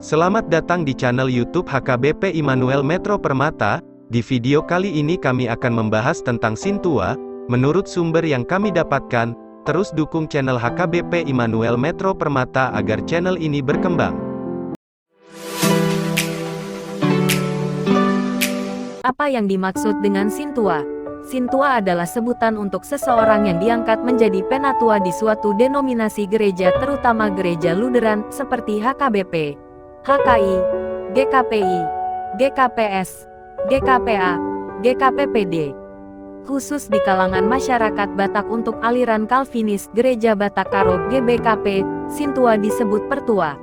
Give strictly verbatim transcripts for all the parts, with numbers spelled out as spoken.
Selamat datang di channel YouTube H K B P Immanuel Metro Permata. Di video kali ini kami akan membahas tentang sintua, menurut sumber yang kami dapatkan. Terus dukung channel H K B P Immanuel Metro Permata agar channel ini berkembang. Apa yang dimaksud dengan sintua? Sintua adalah sebutan untuk seseorang yang diangkat menjadi penatua di suatu denominasi gereja, terutama gereja Lutheran, seperti H K B P, H K I, G K P I, G K P S, G K P A, G K P P D. Khusus di kalangan masyarakat Batak untuk aliran Kalvinis, Gereja Batak Karo, G B K P, sintua disebut pertua.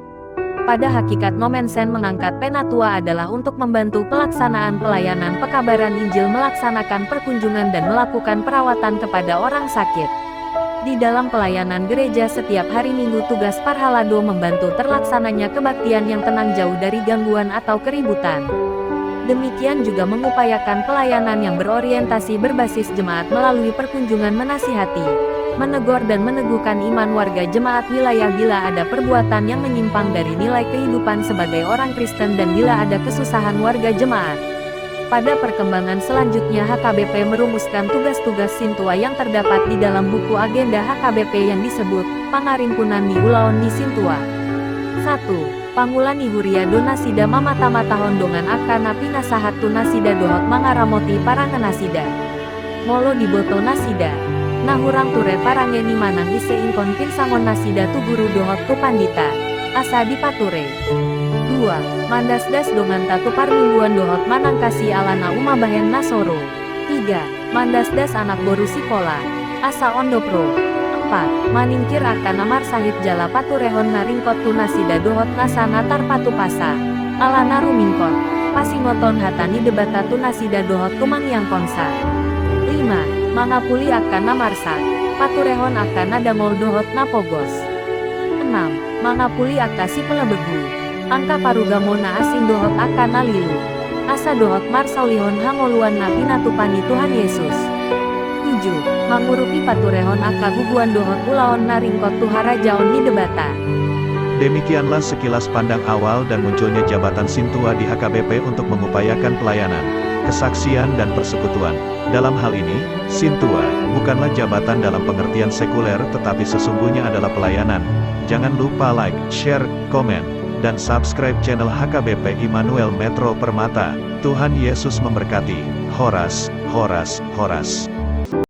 Pada hakikat, Nomen Sen mengangkat penatua adalah untuk membantu pelaksanaan pelayanan pekabaran Injil, melaksanakan perkunjungan, dan melakukan perawatan kepada orang sakit. Di dalam pelayanan gereja setiap hari Minggu, tugas parhalado membantu terlaksananya kebaktian yang tenang, jauh dari gangguan atau keributan. Demikian juga mengupayakan pelayanan yang berorientasi berbasis jemaat melalui perkunjungan, menasihati, menegur, dan meneguhkan iman warga jemaat wilayah bila ada perbuatan yang menyimpang dari nilai kehidupan sebagai orang Kristen dan bila ada kesusahan warga jemaat. Pada perkembangan selanjutnya, H K B P merumuskan tugas-tugas sintua yang terdapat di dalam buku agenda H K B P yang disebut Pangarimpunan ni Ulaon ni Sintua. Satu. Pangula ni huria do nasida mamatamata-matahon dongan angka na pinasahat tu nasida dohot mangaramoti parange nasida. Molo diboto nasida na hurang ture parange ni manang ise, ingkon pinsangon nasida tu guru dohot tu pandita, asa dipature. Dua. Mandasdas donganta tu parmingguan dohot manangkasi alana umabahen na so ro. Tiga. Mandasdas anak boru sikola, asa ondop ro. Empat. Maningkir angka na marsahit jala paturehon na ringkot tu nasida dohot nasa na tarpatupasa, alana rumingkot pasingoton hata ni Debata tu nasida dohot tumangiangkonsa. Lima. Mangapuli angka na marsak, paturehon angka na dangol dohot na pogos. Enam. Mangapuli angka sipelebegu, angka parugamo na asing dohot angka na lilu, asa dohot marsaulihon hangoluan na pinatupa ni Tuhan Yesus. Tujuh. Mangurupi paturehon angka guguan dohot ulaon na ringkot tu harajaon ni Debata. Demikianlah sekilas pandang awal dan munculnya jabatan sintua di H K B P untuk mengupayakan pelayanan, kesaksian, dan persekutuan. Dalam hal ini, sintua bukanlah jabatan dalam pengertian sekuler, tetapi sesungguhnya adalah pelayanan. Jangan lupa like, share, komen, dan subscribe channel H K B P Immanuel Metro Permata. Tuhan Yesus memberkati. Horas, horas, horas.